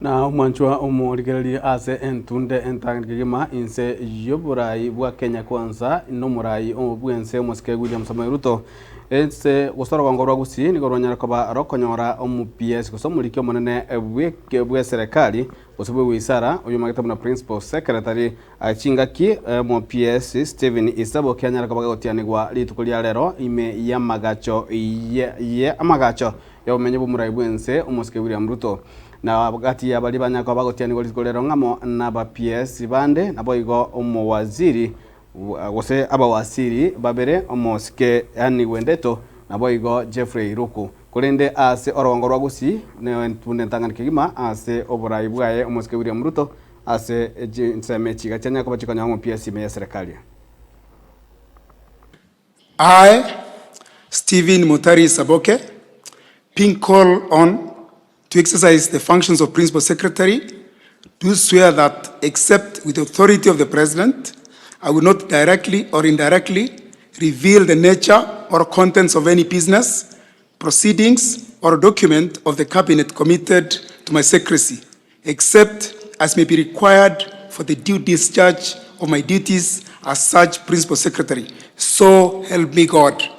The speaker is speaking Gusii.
Na omwanchwa omorigererie ase entunde entang'ani kegima inse y'oboraai bwa Kenya Kwanza nomoraai bw'ense omosike William Samoei Ruto. Ense gose orogongo rwa Gusii nigo rwanyare koba rokonyora omo-PS gose omoriki omonene bw'eserekari gose bw'ewisara oyomanyete buna Principal Secretary chingaki omo-PS Stephen Isaboke anyare koba gagotianigwa rituko ria rero ime y'amagacho y'amagacho y'obomenyo bw'omorai bw'ense, omosike William Ruto. Na gati ya baria banyare koba bagotianigwa rituko rero ng'amo naba PS bande, naboigo omowaziri gose abawasiri babere, omosike Anne Gwendeto naboigo Jeffrey Ruku. Korende ase orogongo rwa Gusii buna entang'ani kegima ase oborai bwaye omosike William Ruto ase chinsemo echi iga chianyare koba chikonyora omo PS ime y'eserekari. I, Stephen Mutari Saboke, being called on to exercise the functions of Principal Secretary, do swear that except with the authority of the President, I will not directly or indirectly reveal the nature or contents of any business, proceedings or document of the Cabinet committed to my secrecy, except as may be required for the due discharge of my duties as such Principal Secretary. So help me God.